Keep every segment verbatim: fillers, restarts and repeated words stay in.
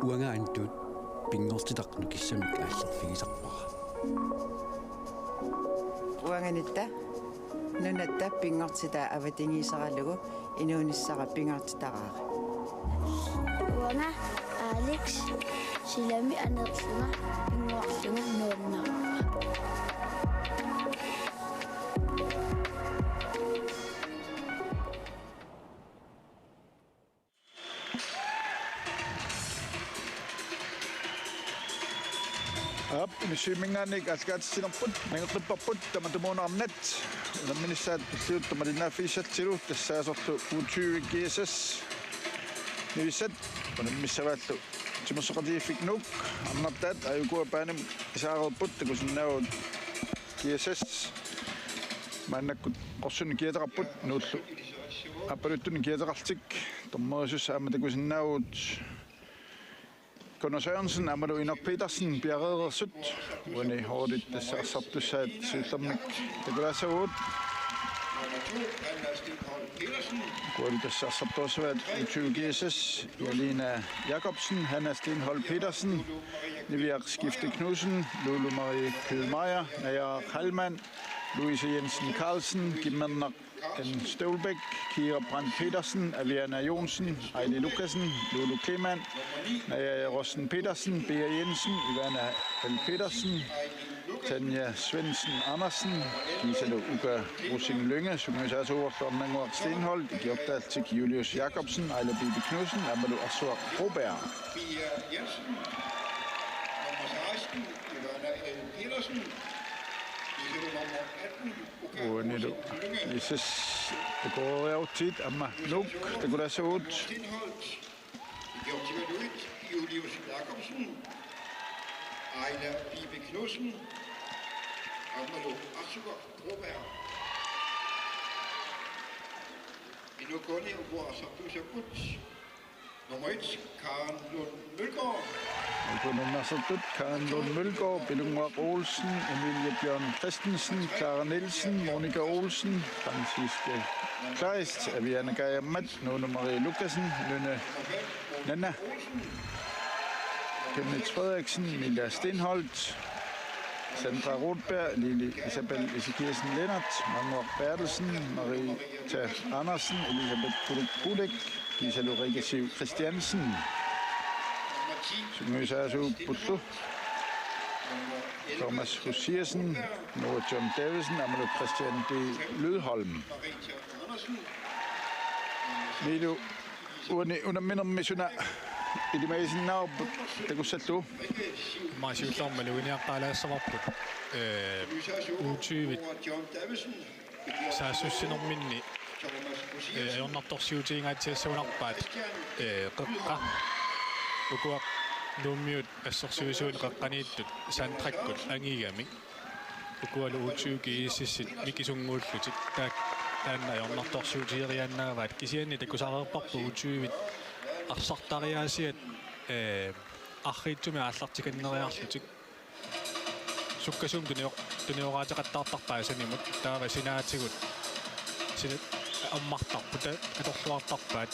Uanga Antut pinngortitaq nukissamik aallerfigisarpara. Uangatta nunatta pinngortitaa avatangiiseralugu inuunissara pingaartitaraara. Uanga Alex silami aneerlunga pinnguarlunga nuannaraara. Aap, inussivimminngaanniit aallakaatitsinerput nangeqqipparput tamatumuuna arnat. Unamminissaat tulliuttoq malinnaaffigissallutillu tassaasorlu U tyve G S S Niviaat unammissavaallu Timersoqatigiiffik Nuuk arnartaat. Aajukua Paanimut isaareerput, takusinnaavugut G S S maannakkut qorsunnik kiateqarput, Nuullu aappaluttunik kiateqarlutik. Dommerisussat aamma takusinnaavugut Gunnar Sørensen aammalu Inok Petersen piareereersut. Uani holdit tassa arsartussaat siullermik takulaassavagut. Uku tassa arsartussavaat U tyve G S S: Elina Jakobsen, Hanna Stenholdt Petersen, Niviaq Skifte Knudsen, Lulu Marie Kødmeier, Naja Heilmann, Louise Jensen Carlsen, Kimmernaq N. Støvlbæk, Kira Brandt Petersen, Aviana Johnsen, Aili Lukassen, Lulu Kleemann, Naja Rossen Petersen, Pia Jensen, Ivana L. Petersen, Tanja Svendsen Andersen, kiisalu Uka Rosing Lynge, sungiusaasuuvorlu Arnannguaq Stenholdt, ikiortaallutik Julius Jakobsen, Aila Bibi Knudsen aammalu Arsuaq Broberg. Pia Jensen, nummer seksten, Ivana L. Petersen, kiisalu nummer atten, Uanilu G S S akueriarutsigit aamma Nuuk takulaassavagut. Ikiortigalugit Julius Jakobsen, Aila Pibe Knudsen aammalu Arsuaq Broberg. Inukkuni ukua arsartuussapput. Nummer et, Karen Lund Mølgaard. Uku unammisartut: Karen Lund Mølgaard, Pilunnguaq Olsen, Emilie Bjørn Christensen, Clara Nielsen, Monica Olsen, Franciske Kleist, Aviana Kajammat, Nunu Marie Lukassen, Nynne Nanna, Kenneth Frederiksen, Mila Stenholdt, Sandra Rotberg, Lili Isabel Ezekiassen Lennert, Manuel Bertelsen, Marita Andersen, Elisabeth Kuluk Kulek, kiisalu Rikke Siv Christiansen. Sungiusaasuuppullu Thomas Hussiassen, Noah John Davidsen aammalu Christian D. Lydholm. Miilu, uani unamminermi suna ilimagisinnaavarput takussallugu? Aamma siullermik maluginiaqqaalaassavarput, ee, U tyve saassussinerminni, ee, ajornartorsiutigingaatsiassagunarpaat, ee, qeqqa. Ukua Nuummiut assersuisuineq qeqqaniittut Sandrakkut angigamik. Ukualu U tyve G S S-it mikisunnguullutik taak-, taanna ajornartorsiutigeriaannaavaat, kisianni takusaqarparput U tyve-t arsartariaasiat, ee, arriitsumik aallartikanneriarlutik. Sukkasuumik tunior-, tunioraateqattaartarpaat sanimut, taava sinaatigut sina-, ammartarput, ta-, atorluartarpaat,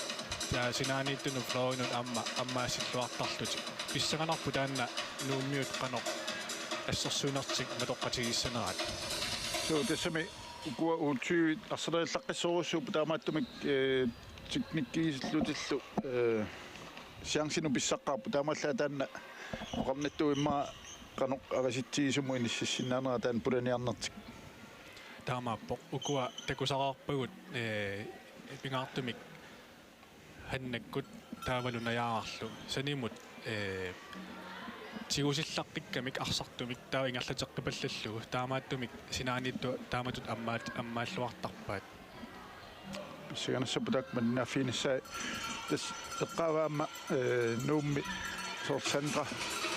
taava sinaaniittunut fløjinut aamma ammaasilluartarlutik. Pissanganarpoq taanna Nuummiut qanoq assersuinertik matoqqatigissaneraat. Suu, tassami ukua U tyve-t arsartariallaqqissorujussuupput, taamaattumik, ee, teknikkiisillutillu, ee, chancemik pissaqqaarput, taamaallaat taanna oqarnittut immaqa qanoq arisitsigisumut inississinnaanerat taanna pulaniarnertik. Taamaappoq, ukua takusaqarpagut, ee, pingaartumik Hannakkut taavalu Najaararlu sanimut, ee, tigusillaqqikkamik arsartumik taava ingerlateqqippallallugu, taamaattumik sinaaniittut taamatut ammaat-, ammaalluartarpaat. Pissanganassapput taakku malinnaaffiginissaat. Tassa eqqaavaa aamma, ee, Nuummi soorlu Sandra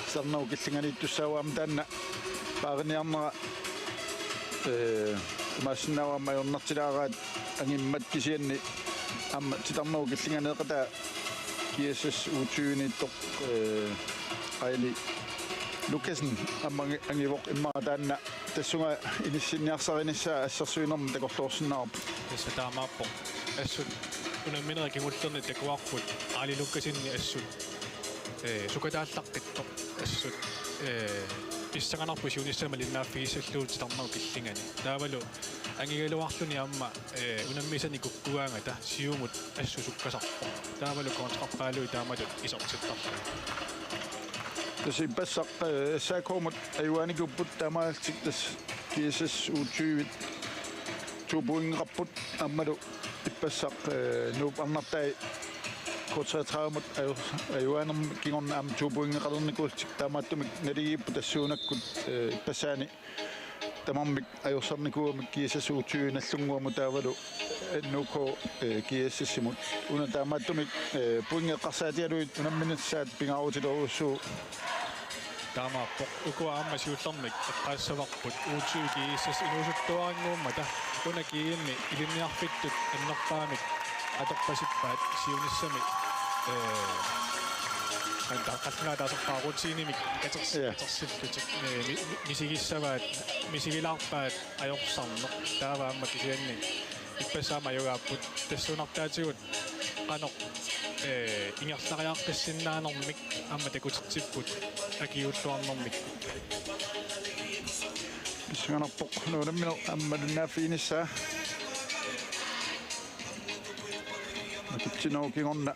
titarnerup killinganiittussaavoq aamma taanna paariniarnera, ee, imaassinnaavoq aamma ajornartilaaraat angimmat, kisianni aamma titarnerup killinganeeqataa G S S U tyve-niittoq, ee, Aili Lukassen aamma angi-, angivoq immaqa taanna. Tassunga inissinniarsarinissaa assersuinermi takorloorsinnaavarput. Tassa taamaappoq. Assut unamminerit kingullerni takuarput Aili Lukassenip assut ee, sukataallaqqittoq assut, ee, pissanganarpoq siunissami malinnaaffigissallugu titarnerup killingani. Taavalu angigaluarluni aamma, ee, unammisanik kukkugaangata siumut assut sukkasarpoq. Taavalu kontrarpaaluit taamatut isertittarlugit. Tassa ippassaq, ee, S A K-mut ajugaanikuupput taamaalillutik tassa G S S U tyve to pointeqarput aammalu ippassaq, ee, Nuup Arnartai K treogtredive-mut aju-, ajugaanermik kingorna aamma to pointeqalernikuullutik taamaattumik naligiipput tassuunakkut, ee, ippassaani tamarmik ajorsarnikuugamik G S S U tyve nallunnguamut taavalu N U K, ee, G S S-imut. Una taamaattumik, ee, pointit eqqarsaatigalugit unamminissaat pingaarutilerujussuuvoq. Taamaappoq. Ukua aamma siullermik eqqaassavarput U tyve G S S inuusuttuarannguummata una G M-i ilinniarfittut annerpaamik atorpasippaat siunissami, ee, qanta qallunaat taasarpaat rutiinemik katers-, Ja. katersillutik, ee, mi-, mi-, misigissavaat, misigilaarpaat ajorsarneq. Taava aamma kisianni ippassaq aamma ajugaapput tassuunartaatigut qanoq, ee, ingerlariaqqissinnaanermik aamma takutitsipput akiuulluarnermik. Pissanganarpoq unammineq aamma malinnaaffiginissaa. Makitsinerup kingorna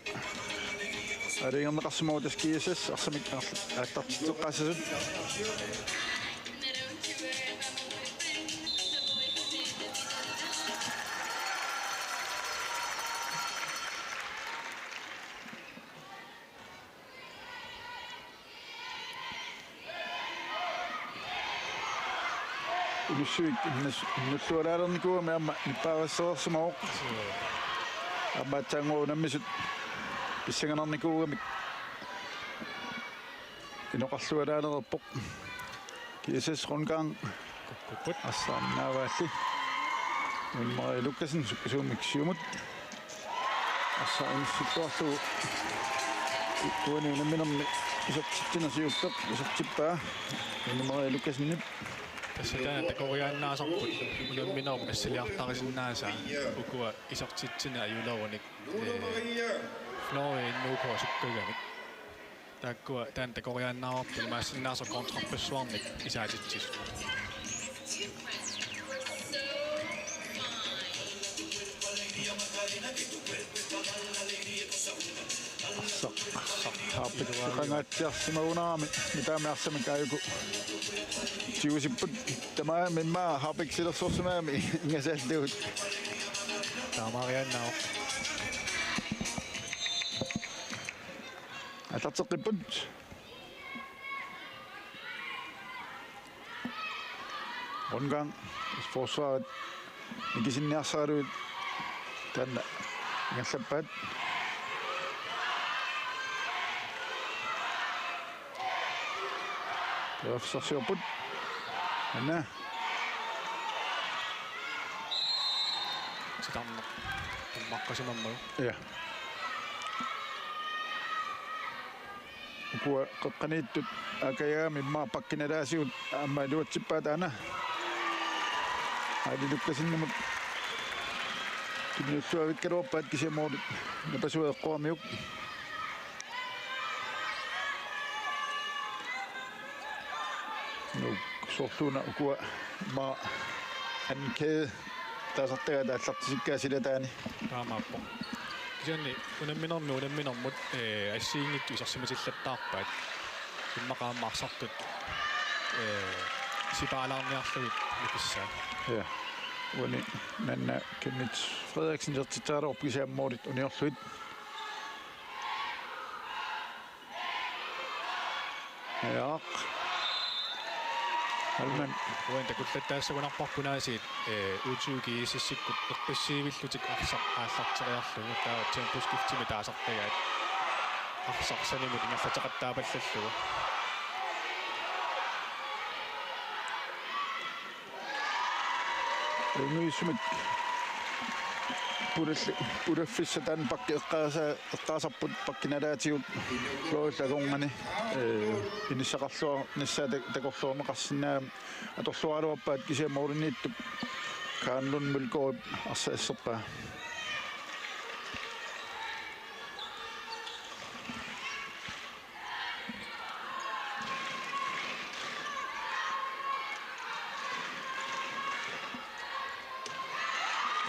aalajangerneqarsimavoq tassa G S S arsamik aallartitseqqaassasut. Unissuik innas-, innullualaalernikuugami aamma nippaavassereersimavoq. Aamma aatsaannguaq unammisut pissanganarnikuugamik inoqarlualaalereerpoq. G S S Rundgang. Kukkupput. Arsaarnaavaalli. Maria Lukassen sukkasuumik siumut. Arsaaq inissilluarlugu. Uani unamminermi isertitsineq siulleq isertippaa. Maria Lukassenip. Tassa taanna takoriaannaasarput unamminerup assiliartarisinnaasaa ukua isertitsineq ajulerunik, ee, Flori N U K sukkagamik. Taakkua taanna takoriaannaavarput imaassinnaasoq kontrarpassuarnik isaatitsisut. Arsaq, arsaq, harpikseqangaatsiarsimagunarami nutaamik arsamik aajuku tigusipput tamaasa immaqa harpiksilersorsimagami ingasaallugu. Taamaariaannaavoq. Aallarteqqipput. Rundgang forsvarit nikisinniarsaralugit taanna ingerlappaat. Periarfissarsiorput. Anna. Titarneq. Tummaqqasimammagu. Ja. Ukua qeqqaniittut aakajagami immaqa pakkinalaasigut aamma iluatsippaat aana. Aali Lukassenimut tunniulluavikkaluarpaat kisianni måli napasua eqqoramiuk. Nuuk soorluuna ukua immaqa anke taasartagaat aallartisikkaat silataani. Taamaappoq. Kisianni unamminermi unamminermut, ee, assigiinngitsut isersimatillattaarpaat. Immaqa aamma arsartut, ee, sipaalaarniarlugit nikissaat. Ja. Uani maanna Kenneth Frederiksen isertitseraluarpoq kisianni målit uniorlugit. Jaaq. Alman. Uani takullattaassagunarparput aasiit, ee, U tyve G S S-ikkut eqqissiivillutik arsaq aallarteriarlugu taava temposkiftimik taasartagaat arsaq sanimut ingerlateqattaapallallugu. Unnguissumik pulal-, pulaffissaq taanna pakki eqqaasa-, eqqaasarput pakkinalaatigut fløjlip akornanni, ee, inissaqarluarnissaa tak-, takorloorneqarsinnaagami atorluaraluarpaat kisianni målimiittup Karen Lund Mølgaardip arsaq asserpaa.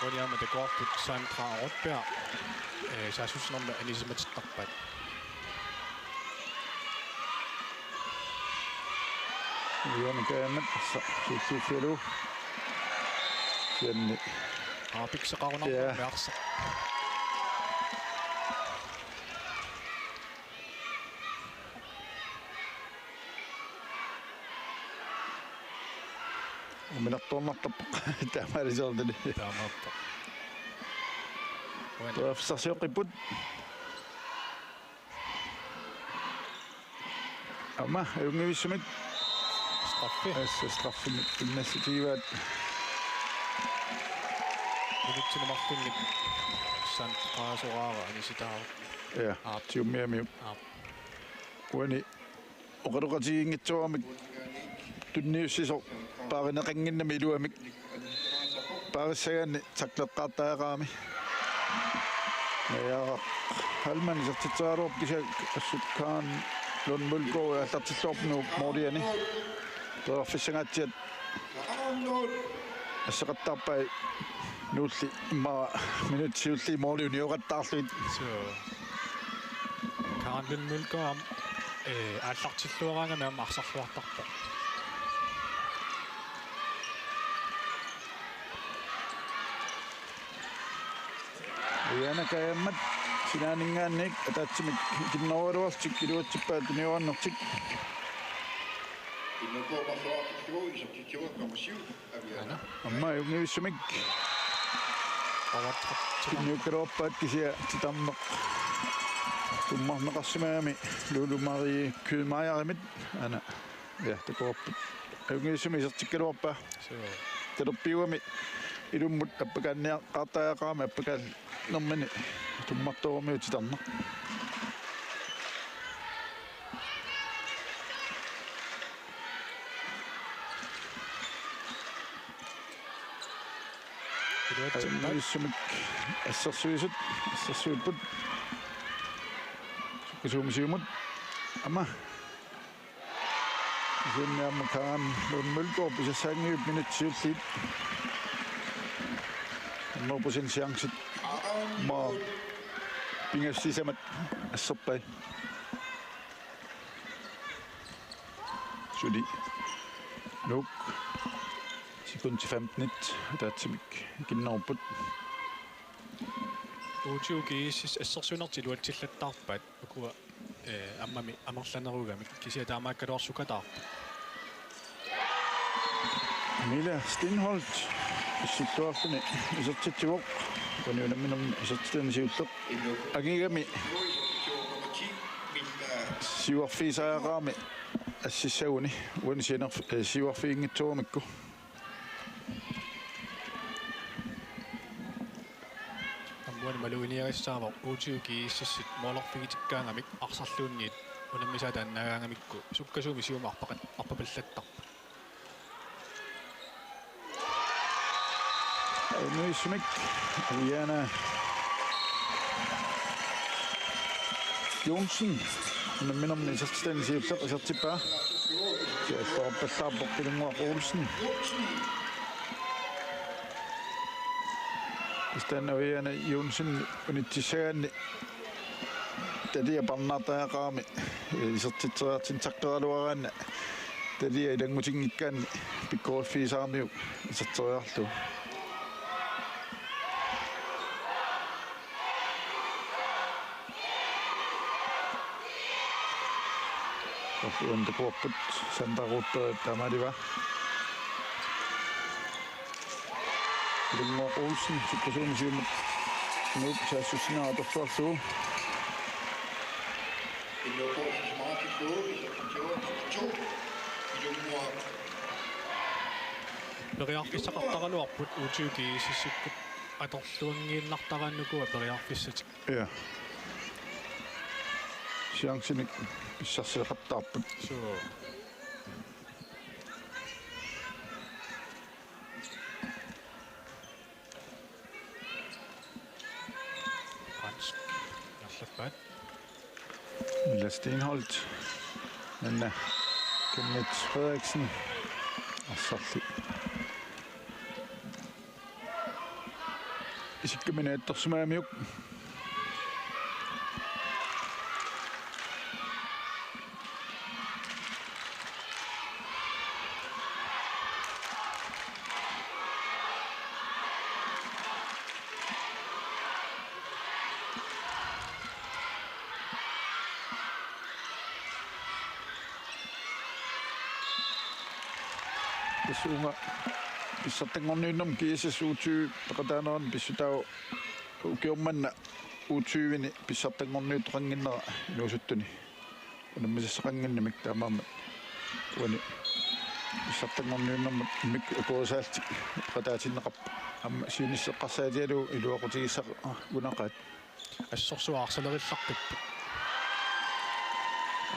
Uani aamma takuarput Sandra Rotberg, eh, saassussinermi anisimatittarpaat. Uani kaammat sa-, suussiuffigalugu. Sianni. Aa, pikseqarunarpoq. Ja. Meersa. Uminartuarnartarpoq taamaalisoortuni. Taamaappoq. Uani. Periarfissarsioqqipput. Aamma, ajunngivissumik. Straffi. Assa straffimik pinnassutigivaat. Minutsini marlunnik Sandra soraara anisitaavoq. Ja, aap, tiummiamiuk. Aap. Uani oqaloqatigiinngitsoorami tunniussisoq paarineqannginnami iluamik. Paarissagaanni tackleqqaartariaqarami. Ja, Halman isertitseraluarpoq kisianni assut Karen Lund Mølgaard aallartilluarpoq Nuuk måliani. Periarfissangaatsiaq asseqattaarpai Nuulli immaqa minutsit siulliit måli unioqattaarlugit. Suu. Karen Lund Mølgaard, eh, aallartilluaraangami aamma arsarluartarpoq. Uiana kaammat sinaaninngaanniit ataatsimik ikinnerugaluarlutik iluatsippaat tuniorannertik. Aamma ajunngivissumik. Tunniukkaluarpaat kisianni titarneq tummarneqarsimagami Lulu Marie Kydmayerimit. Aana. Ja, takuarput. Ajunngivissumik isertikkaluarpaa. Suu. Talerpiuami ilummut appakaanniaqqaartariaqarami appakaannermini tummartooramiuk titarneq. Iluatsippaat. Ajunngivissumik assersuisut, assersuipput. Sukkasuumik siumut. Aamma. Kisianni aamma Karen Lund Mølgaard pisassaanngilaq minutsit siulliit. Hundrede procent chancit. Aamma pingajuat sisamat asserpai. Suli. Nuuk. Sekundit femtenit ataatsimik ikinnerupput. U T U G S S assersuinertik iluatsillattaarpaat ukua, eh, aammami amerlanerugamik kisianni taamaakkaluarsukataarput. Mila Stenholt pissilluarluni isertitsivoq. Uani unamminermi isertitani siulleq. Angigami siuarfigisariaqarami assissaguni. Uani sianerf-, eh, siuarfiginngitsoormikku. Aamma uani maluginiagassaavoq U T U G S S-it målerfigitikkaangamik arsarluunniit unammisaat taannaagaangamikku sukkasuumik siumut arpaqat-, arpapallattarput. Ajunngivissumik Uiana Johnsen. Unamminermi isertitani siulleq isertippaa. Sialluarpallaarpoq Pilunnguaq Olsen. Kisianni Uiana Johnsen unitsissagaanni talia parnaartariaqarami isertitseriartinneqaraluaraanni talia ilanngutinngikkaanni pikkoriffigisaramiuk iserteriarlugu. Uani takuarput Sandra Rotberg taamaalivaa. Pilunnguaq Olsen sukkasuumik siumut Nuuk saassussineq atorluarlugu. Periarfissaqartaraluarput U T U G S S-ikkut atorluanngiinnartaraanni ukua periarfissatik. Ja. Chancinik pissarsiaqattaarput. Suu. Fransk. Nerlappaat. Mila Stenholt. Nanna Kenneth Frederiksen. Arsarli. Sikkami naatsorsimagamiuk. Tassuuna pissartanngorniunnermi G S S U tyve peqataanerani pissutaavoq ukioq manna U tyve-ni pissartanngorniuttoqannginnera inuusuttuni. Unammisassaqannginnamik taamaammat uani pissartanngorniunnermut immikkut akuerisaallutik peqataatinneqarpoq. Aamma siunissaq eqqarsaatigalugu iluaqutigissaqunaqaat. Assorsuaq arsalerillartipput.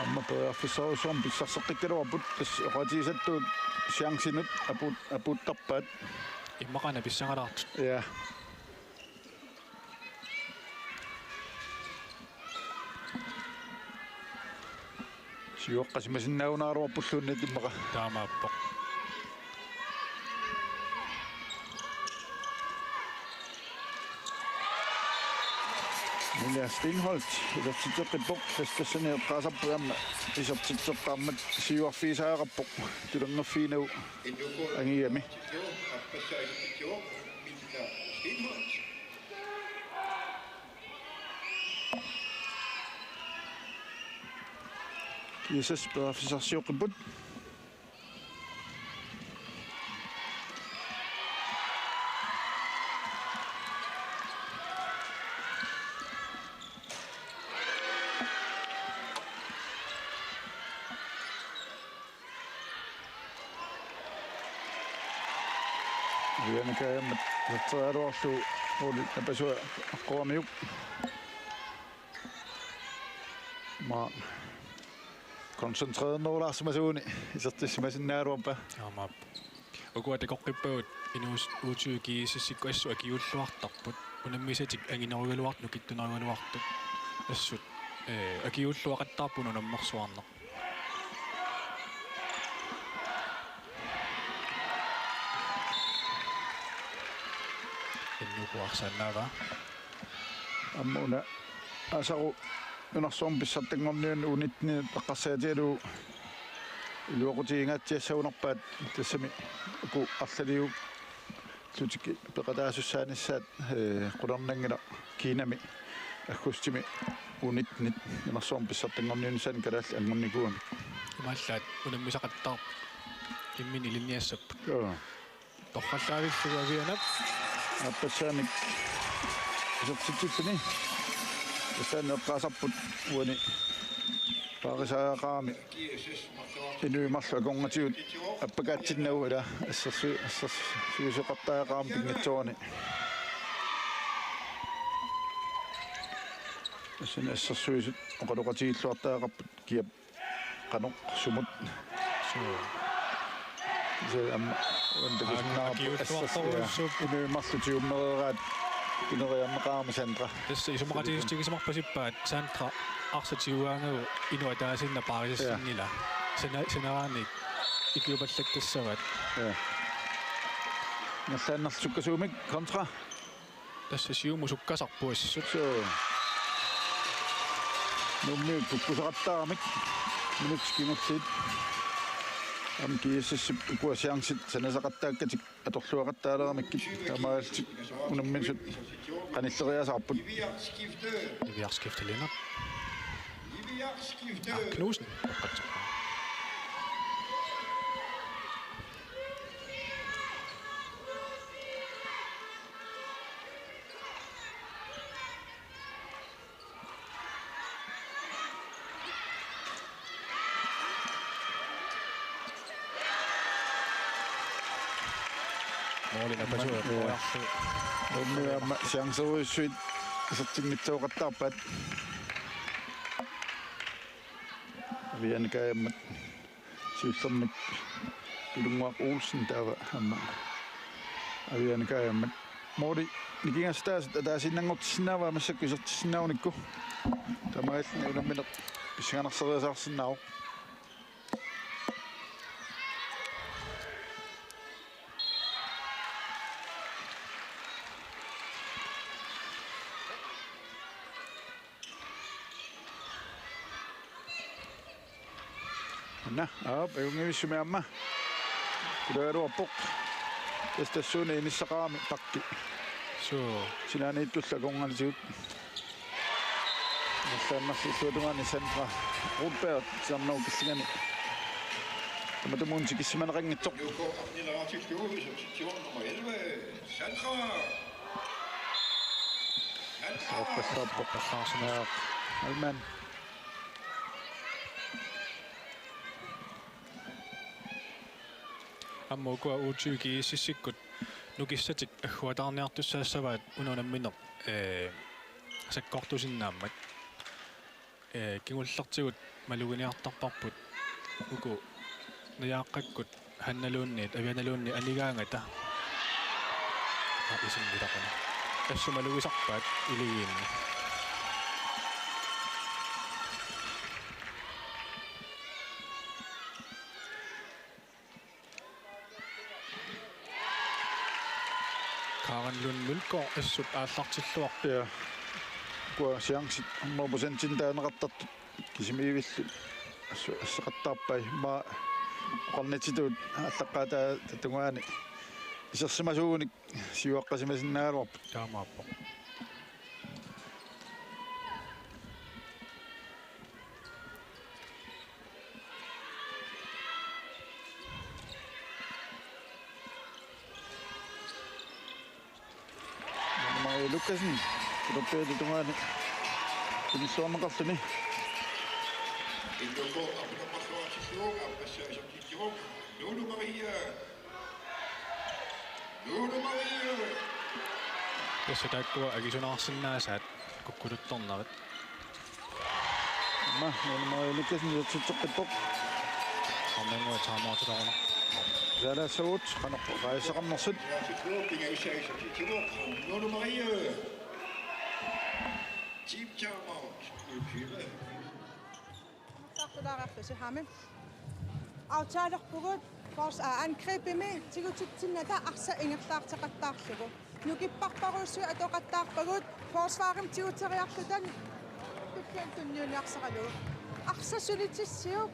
Aamma periarfissarujussuarmik pissarseqqikkaluarput, tassa oqaatigisattut chanceinut apuut-, apuuttarpaat. Immaqaana pissangalaartut. Ja. Siuaqqasimasinnaagunaraluarpulluunniit immaqa. Taamaappoq. Mila Steenholdt, isertitseqqippoq, tassa tassani eqqaasarput aamma isertitseqqaarmat siuarfigisariaqarpoq, tulunngaffiinau angigami. G S S periarfissarsioqqipput. Avianikajammit satseraluarlu Ole Napasua aqqugamiuk. Ma koncentrernerulaarsimasuuguni isertissimasinnaagaluarpaa. Aamma. Ukua takoqqippagut inuus U tyve G S S-ikkut assut akiuulluartarput. Unammisatik anginerugaluartut nukittunerugaluartut. Assut, eh, akiuulluaqattaarput unammersuarneq. Innukuarsaannaava. Aamma una Asaru nunarsuarmi pissartanngorniunneq U nitten eqqarsaatigalugu iluaqutigingaatsiassagunarpaat, tassami uku arlaliullutik peqataasussaanissaat, eh, qularnanngilaq Kinami aggustimi U nitten nunarsuarmi pissartanngorniunnissaannik kalaallit anngunnikuugamik. Imaallaat unammisaqattaarput imminut ilinniassapput. Joo. Torrallaavillugu Avianap. Aappassaamik isertitsilluni. Tassani eqqaasarput uani paarisariaqarami inuit marluk akornatigut appakaatsinnagu ila assersu-, assersuisoqartariaqarami pinngitsoorani. Tassani assersuisut oqaloqatigiilluartariaqarput kiap qanoq sumut. Suu. Se aamma uani takusinnaavarput akiuulluartorujussuupput. Inuit marluk tigummereeraat pineriarneqarami Sandra. Tassa isumaqatigiissutigisimavippaat Sandra arsaq tigugaangagu inuk ataasiinnaq paarisassanngilaq. Sana-, sanaraanni ikiupallattassavaat. Ja. Ingerlaannarlutik sukkasuumik kontra. Tassa siumut sukkasarput assut. Suu. Nuummiut kukkusaqattaaramik. Minutsit kingulliit. Aamma G S S-ip ukua chancit sanasaqattaakkatik atorluaqattaaleramikkit taamaalillutik unammisut qanilleriasaarput. Niviarskifte Lennert. Ah, Knudsen. Målina pasuja. Joo. Målina aamma chancerujussuit isertinngitsooqattaarpaat. Avianikajammit. Siullermik Pilunnguaq Olsen taava aamma Avianikajammit. Måli nikingassutaasut ataasiinnanngortissinnaavaat massakkut isertissinnaagunikku. Taamaalilluni unammineq pissanganarsarissaarsinnaavoq. Naa, aap, ajunngivissumik aamma. Qulagaluarpoq. Tassa tassuuna inissaqarami pakki. Suu. Sinaaniittullu akornanngitsut. Allaannarsilluatungaani Sandra Rudberg titarnerup killingani. Tamatumuuna tikissimaneqanngitsoq. Sandra. Sandra. Oppallaarpoq. Oppallaarsimasut. Aap, Alman. Aamma ukua U tyve GSS-ikkut nukissatik agguataarniartussaassavaat una unammineq, ee, sakkortusinnaammat. Ee, kingullertigut maluginiartarparput uku najaaqqakkut Hannaluunniit, Avianaluunniit anigaangata. Aa, isinngilaquna. Tassa malugisarpaat iligiinni. Karen Lund Mølgaard assut aallartilluarpoq. Ja. Ukua chancit hundrede procent taaneqartartut kisimiivillu assu-, asseqattaarpai, immaqa oqarnitsitut aallaqqaataata tungaani isersimasuunik siuaqqasimasinnaagaluarput. Taamaappoq. Maria Lukassen, Rupert tungaani, tunnissuarneqarluni. Nuunu Maria. Nuunu Maria. Tassa taakkua akisunaarsinnaasaat kukkuluttornerat. Aamma Nuunu Maria Lukassen isertitseqqippoq. Arnannguaq timeoutilerunarpoq. Saalaassavut qanoq oqaaseqarnersut. Nuunu Maria. Team timeout. Amerlaartulaariarlusi, Hami. Aftaleqarpugut, fors-, aa, angribimi tigutitsinnata arsaq ingerlaarteqattaarlugu. Nukipparparujussuit atoqattaarpagut, forsvarimi tiguteriarluta tulliani tunniunniarsaralugu. Arsaq sulitissiuk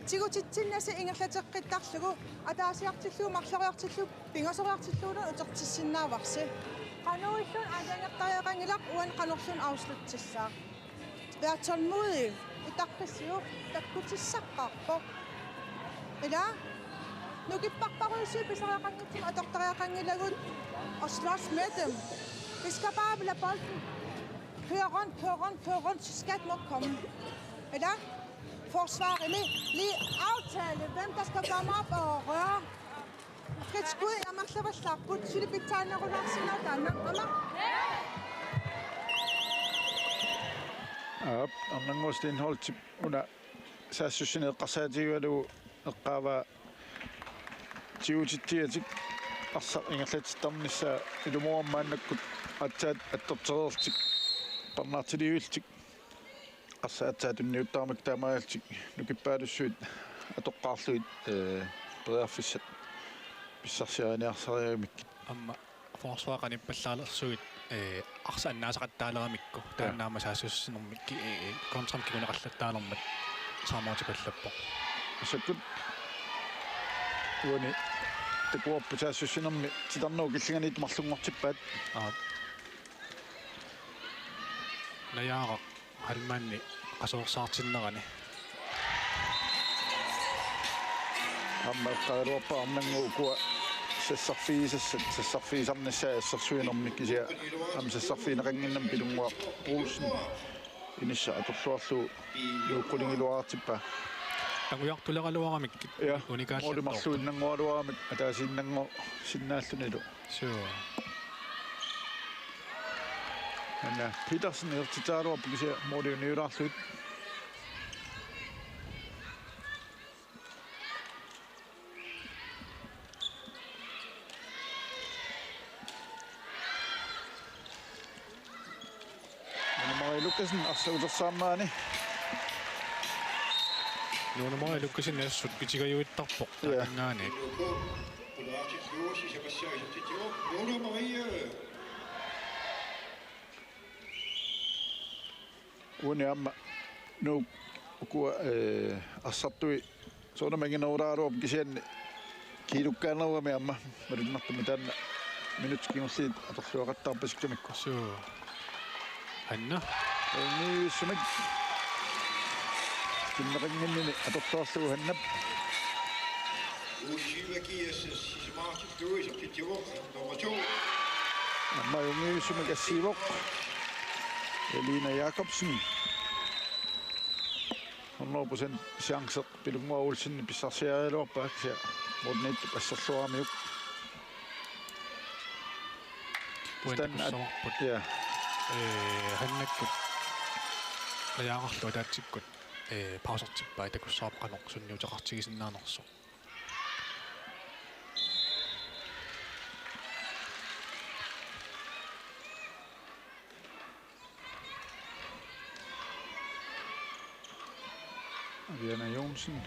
tigutitsinnasi ingerlateqqittarlugu, ataasiartillugu, marloriartillugu, pingasoriartillugu utertissinnaavarsi. Qanoq ilillutit aalajangertariaqanngilaq, uani qanorluunniit afsluttissaaq. Vær tålmodig. Itaqqissiuk takkutissaqqaarpoq. Ila? Nukipparparujussuit pisariaqanngitsumik atortariaqanngilagut. Og slås med dem. Vi skal bare lade bolden køre rundt, køre rundt, køre rundt, så skal den nok komme. Ila? Forsvarimi lige aftale, hvem der skal komme op og røre. Fritz Gud, amerlavallaarput, suli pitsaanerulaarsinnaavoq taanna, aamma. Aap, Arnannguaq Steenholdtip una saassussineq eqqarsaatigigalugu eqqaavaa tigutitsiatik arsaq ingerlatittarnissaa, ilumoorami maannakkut aatsaat attortereerlutik parnaartilivillutik. Arsaq aatsaat tunniuttaramikku taamaalillutik nukippaalussuit atoqqaarlugit, ee, periarfissat pissarsiariniarsariaramikkit. Aamma forsvarit qanippallaalersuit, ee, arsaq annaasaqattaaleramikkit, ja, taanna aamma saassussinermi ki-, ee, kontramik kinguneqallattaalermat timeoutipallappoq. Massakkut uani takuarput saassussinermi titarnerup killinganiittoq marlunngortippaat. Aap. Najaaraq Halmanni qasoorsaartinnerani. Aamma eqqagaluarpara Arnannguup ukua sassarfigisassat, sassarfigisarnissaat assersuinermi, kisianni aamma sassarfigineqannginnami Pilunnguaq Olsen inissaq atorluarlugu nuup qulingiluaartippaa. Angujartuleraluaramikkit. Ja, unikaallattoorput. Måli marluinnanngoraluaramik ataasiinnanngorusinnaallunilu. Suu. Anna Petersen isertitseraluarpoq kisianni måli uniulaarlugit. Nuunu Maria Lukassen arsaq utersaarnerani. Nuunu Maria Lukassen assut pitigajuittarpoq, ja, taakanngaanniit. Nuunu Maria. Uani aamma Nuuk ukua, ee, arsartui Soorunami anginerulaaraluarpoq kisianni kiilukkaanerugami aamma malunnartumik taanna minutsit kingulliit atorluaqattaarpasikkamikku. Suu. Hanna. Ajunngivissumik. Kinneqannginnini atorluarlugu Hannap. U syvogfirs, Sisimiut Louis, nummer to. Aamma ajunngivissumik assiivoq. Elina Jacobsen. Hundrede procent chance. Pilunnguaq Olsen pissarsiarigaluarpaa kisianni Morten Iittup asserluaramiuk. Puente Stan at-, kussavarput. Ja. Ee, Hannakkut. Ajaarlu ataatsikkut. Ee, pausertippai takussavarput qanoq sunniuteqartigisinnaanersoq. Aviana Johnsen.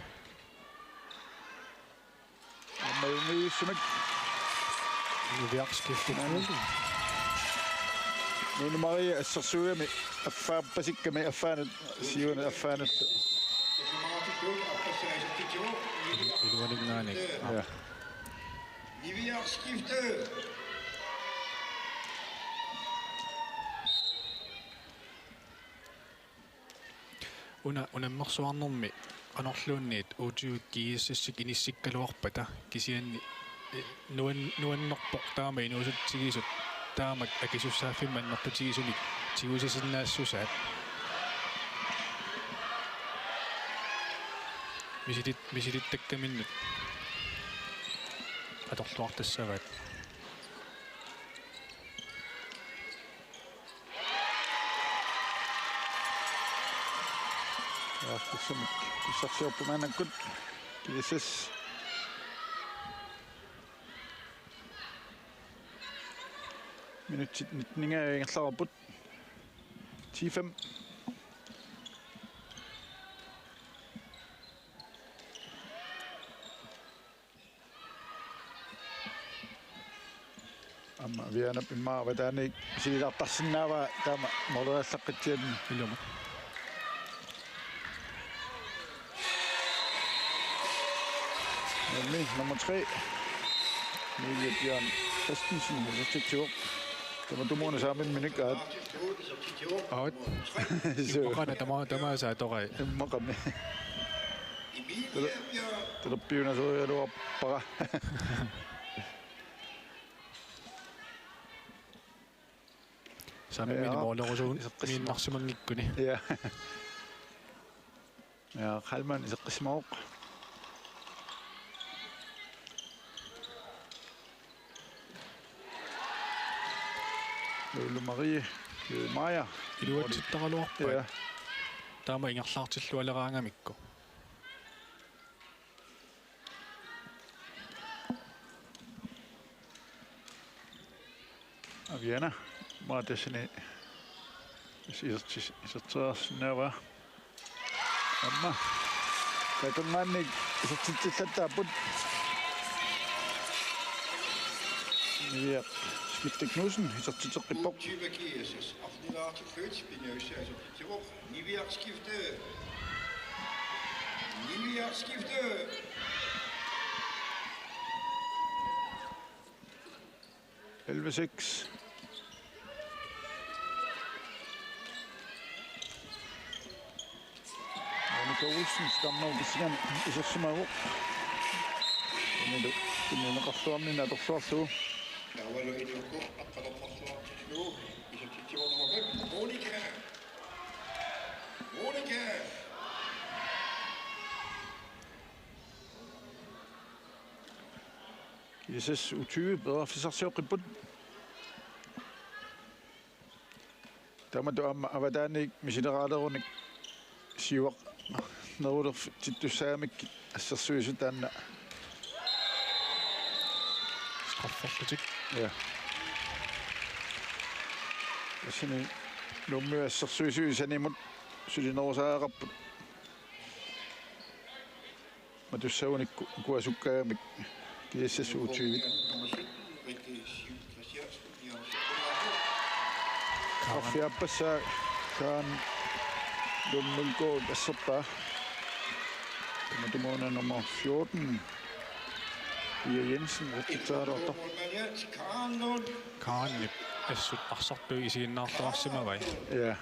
Aamma ajunngivissumik. Niviaq skifte. Nunu Marie assersuigami affaapasikkami affaanut siuani affaanut. Iluaninngaanniit. Ja. Niviaq skifte. Una, unammersuarnermi qanorluunniit U tyve GSS-ip inissikkaluarpata kisianni, eh, nuan-, nuannerpoq taama inuusutsigisut taamak akisussaaffimmik annertutigisumik tigusisinnaassusaat. Misilit-, misilittakkaminnut atorluartassavaat. Aarlussamik pissarsiorpoq maannakkut GSS. Minutsit nitten ingerlareerput. Ti fem. Aamma Avianap immaqa avataaniit misililaartarsinnaavaa taama måleriallaqqittiani. Ilumut. Nummer tre. Emilie Bjørn Christensen, isertitsivoq. Tamatumuuna saamimminik aat. Aat. Suu. Immaqaana tama-, tamaasa atorai. Immaqami. Tele-, teleppiunasorigaluarpara. Saamimminik. Ja. Målerusuun iseqqissimavoq. Miinnarsimanngikkuni. Ja. Ja, Kalman iseqqissimavoq. Lulu Marie, Maja. Iluatsittaraluarpaat. Ja. Taama ingerlaartillualeraangamikku. Aviana, maatissani isertis-, iserteriarsinnaavaa. Aamma. Taakkunanngaanniit isertitsillattaapput. Niviaq Skifte Knudsen isertitseqqippoq. U tyve GSS, Afnilaarti Født, Pinøysa isertitsivoq. Niviaq skifte. Niviaq skifte. Elleve seks. Monika Olsen, Stammer, Pissingan, isersimavoq. Inilu, inilu qarsuarni atorluarlugu. Taavalu inuuku, aqqalerparsuartillugu, isertitsivoq nummer fem, Monika. Monika. GSS U tyve periarfissarsioqqipput. Taamatut aamma avataaniit misileraalerunik siuarnerulertittussaagamikkit assersuisut taanna. Strafferlutik. Ja. Tassani Nuummi assersuisui sanimut sulinerusariaqarput. Matussagunikku ukua sukkaagamik GSS U tyve. Straffiaappassaa Kaan Lundmølgaard asserpaa. Tamatumuuna nummer fjorten, Pia Jensen, isertitseriartoq. Kaanip assut arsartui isiginnaarluarsimavai. Ja.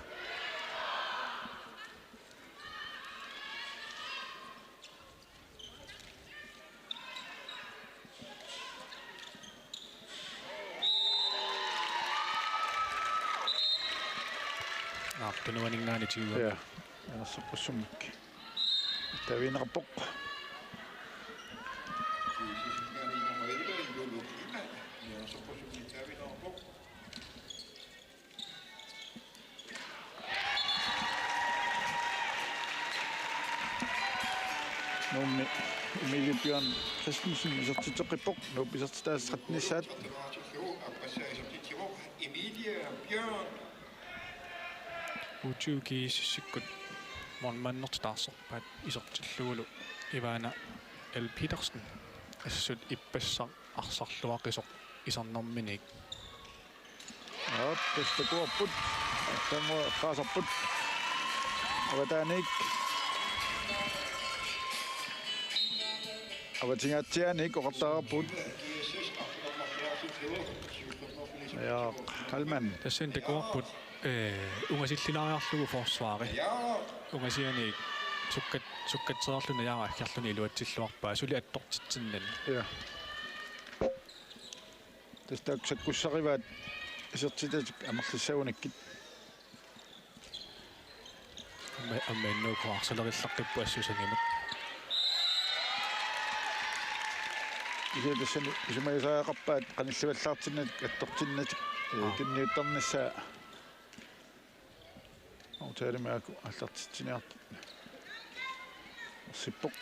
Naap, tunuaninngaanniit tyve. Ja. Anersaqqussummik. Taaviineqarpoq. Nuummi Emilie Bjørn Christensen isertitseqqippoq, Nuup isertitaasa trettenissaat. Emilie Bjørn. U tyve GSS-ikkut målmandertik taarserpaat isertillugulu Ivana L. Petersen assut ippassaq arsarluaqisoq isernerminiit. Aap, tassa takuarput. Taanna eqqaasarput. Avataaniit. Avatingaatsiaaniit oqartarput. Ja, Kalman. Tassani takuarput, eh, ungasillilaariarlugu forsvari. Ungasianiit sukkat-, sukkatsereerluni Najaara aggerluni iluatsilluarpaa suli attortitsinnani. Ja. Tassa taakku sakkussarivaat isertitatik amerlissagunarput. Aamma, aamma N U K arsalerillaqqippoq assusanimut. Kisianni tassani isumagisariaqarpaat qanillivallaartinnatik attortinnatik, eh, Aa. tunniuttarnissaa. Aftalemeerakku aallartitsiniartut. Ersippoq.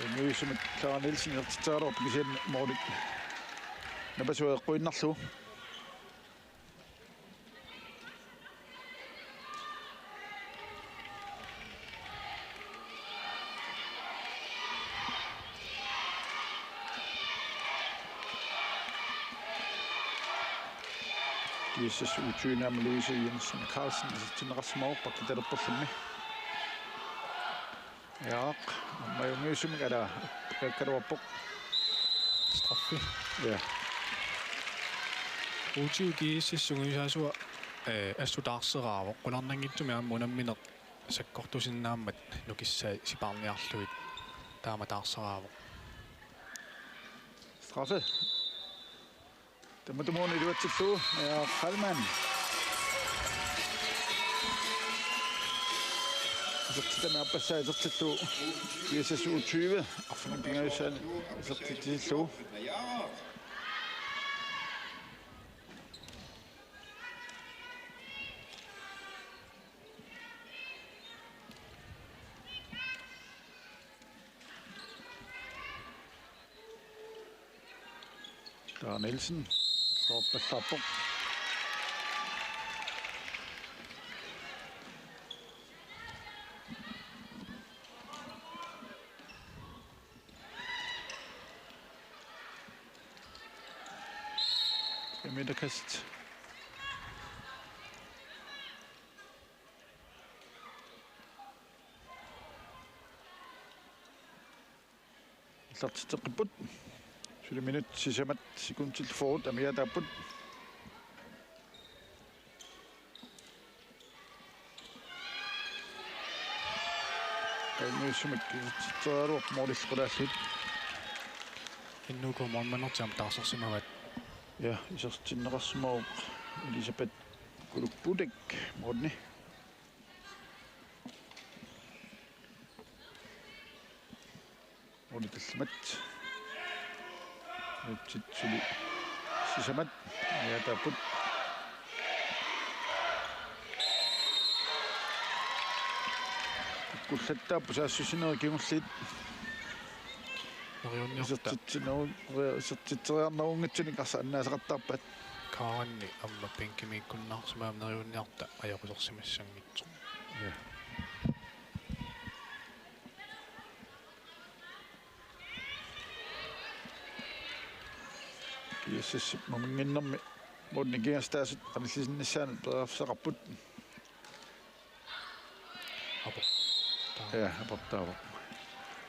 Ungaasumik Clara Nielsen isertitseriarlugu kisianni måli napasua eqquinnarlugu. GSS U tyve-mi Louise Jensen Carlsen isertinneqarsimavoq pakkitalerpallummi. Jaaq, aamma ungaasumik ala kakkaluarpoq. Straffi. Ja. U tyve GSS-ip sungiusaasua, eh, assut taarseraavoq. Qularnanngitsumik aamma unammineq sakkortusinnaammat nukissai sipaarniarlugit taama taarseraavoq. Straffe. Tamatumuuna iluatsillugu, ja, Kalman. Isertitami aappassaa isertillugu. GSS U tyve. Arfineq-pingajussaanut isertitsisillugu. Clara Nielsen. Stoppallaarpoq. Femmeterkast. Aallartitseqqipput. Suli minut sisamat sekundit fyrre amigaataapput. Qainnuissumik isertitseriaraluarpoq målillu qulaallugit. N U K målmandertik aamma taarsersimavaat. Ja, isertinneqarsimavoq Elisabeth Kulupputek målini. Måli tallimat. Minutit suli sisamat. Ja, tapput. Kullattaapput saassussinerit kingulliit. Neriunniarta. Isertitsineru-, isertitseriarnerunngitsunik arsaq annaasaqattaarpaat. Kaanni aamma bænkimiikkunnaarsimavoq, neriunniarta ajoqusersimassanngitsoq. Ja. GSS-ip maminginnermi målini kingastaasut qanillisinnissaannut periarfissaqarput. Ja, aportaavoq.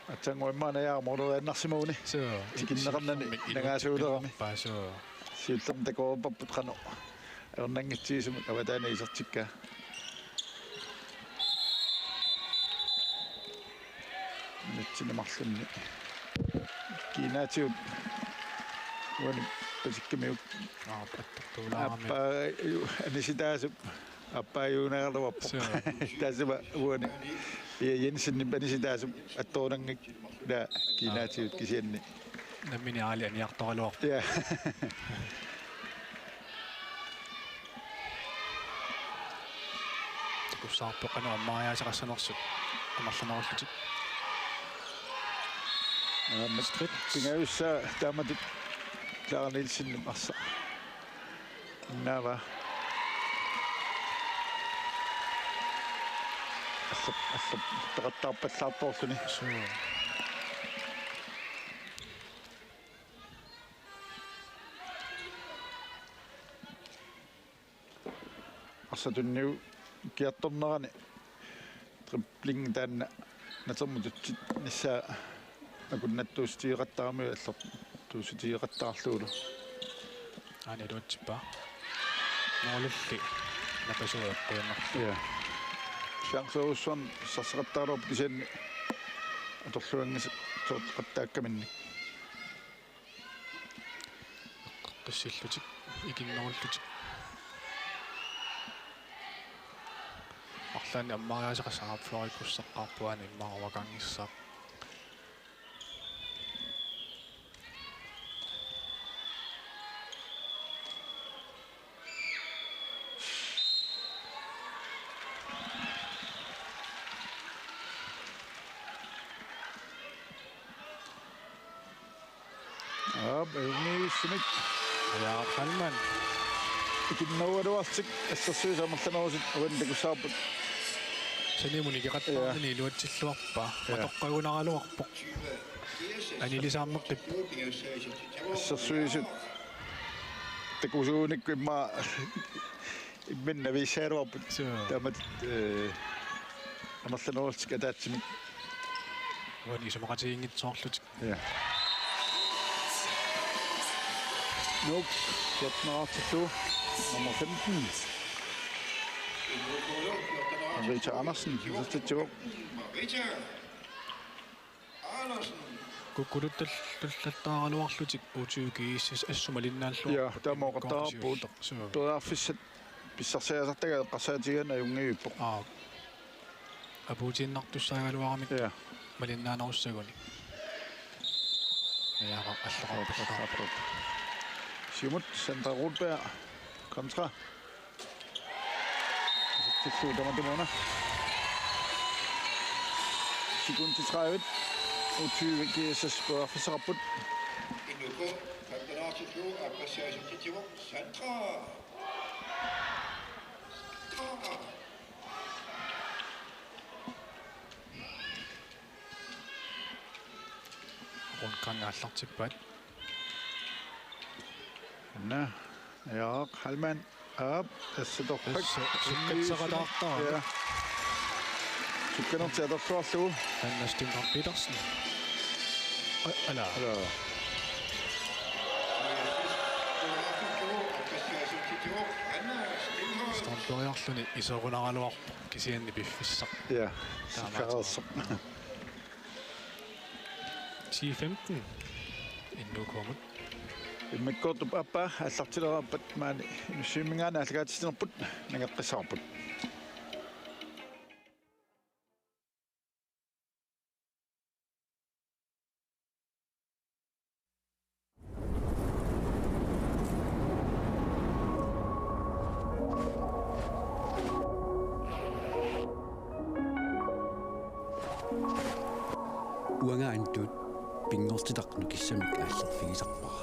Aatsaannguaq immaqa najaamoorleriannarsimaguni. Suu. Tikinneqarnani ikinnermi nangaasuulerami. Paa, suu. Siullermik takoreerparput qanoq ajornanngitsigisumik avataani isertikkaa. Nutsinni marlunni. Kiinaatigut uani patikkamiuk. Aa, pattortuulaarami. Aappaa, ju-, anisitaasup aappaajuunagaluarpoq. Suu. Tassuma uani. Pia Jensen anisitaasup attoorunanngikkaa kiinaatigut kisianni. Nammineq aali aniartoraluarpoq. Ja. Takussavarput qanoq ammariaaseqassanersut amerlanerullutik. Aa, Madrid pingajussaa taamatut Clara Nielsen arsaq. Naava. Allap, allap, taqattaarpallaartoorluni. Suu. Arsaq tunniukkiartornerani dribling taanna natermut tutsinissaa akunnattuussutigeqattaarami allortuussutigeqattaarlugulu. Aana iluatsippaa. Målilli napasuuppaa. Ja. Chancerujussuarnik pissarseqattaarlugu kisianni atorluanngisaat soorlu qattaakkaminnik. Qissillutik, ikinnerullutik. Arlaanni ammariaaseqassaq aap fløjikkussaqqaarpoq, aana immaqa uakanngissaq. Aap, ajunngivissumik. Ja, Kalman. Ikinnerugaluarlutik, assersuisut amerlanerusut uani takussavarput. Saniamut ikeqattaarnani iluatsilluarpaa. Ja. Matoqqagunaraluarpoq. Anilisaammeqqippoq. Assersuisut takusuunikku immaqa imminnut aviissaagaluarput. Suu. Taamatut, eh, amerlanerullutik ataatsimik. Uani isumaqatigiinngitsoorlutik. Ja. Nuuk, fjorten-ertillugu. Nummer femten. Rita Andersen, isertitsivoq. Kukkuluttalluttaaraluarlutik U tyve G S S assut malinnaalluarput. Ja, taama oqattaarput. Suu. Periarfissat pissarsiarisartagaat eqqarsaatigigaanni ajunngivippoq. Aa. Apuutiinnartussaagaluaramik. Ja. Malinnaanerussaguni. Ja, alloqarput. Siumut Sandra Rudberg kontra. Isertillugu tamatumuuna. Sekundit tredive. U tyve G S S periarfissaqarput. Inuup femten-ertillugu aappassaa isertitsivoq Sandra. Sandra. Rundgang aallartippaat. Anna, ja, Kalman, aap, tassa torrak. Tassa, sukkatsaqataartaa. Ja. Sukkanertik atorluarlugu. Anna Stenmark Petersen. A-, ala. Ala. Strandbergiarluni iserunaraluarpoq kisianni piffissaq. Ja, taamaattoq. Sikkareersoq. Ti femten. N U K-mut. Immikkoortup aappaa aallartileraarpat maani Inussivimminngaanniit aallakaatitsinerput nangeqqissavarput. Uanga Antut pinngortitaq nukissamik aallerfigisarpara.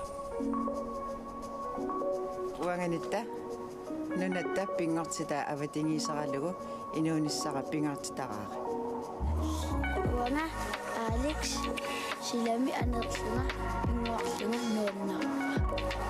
Uanga Nitta nunatta pinngortitaa avatangiiseralugu inuunissara pingaartitaraara. Uanga Alex silami aneerlunga pinnguarlunga nuannaarpara.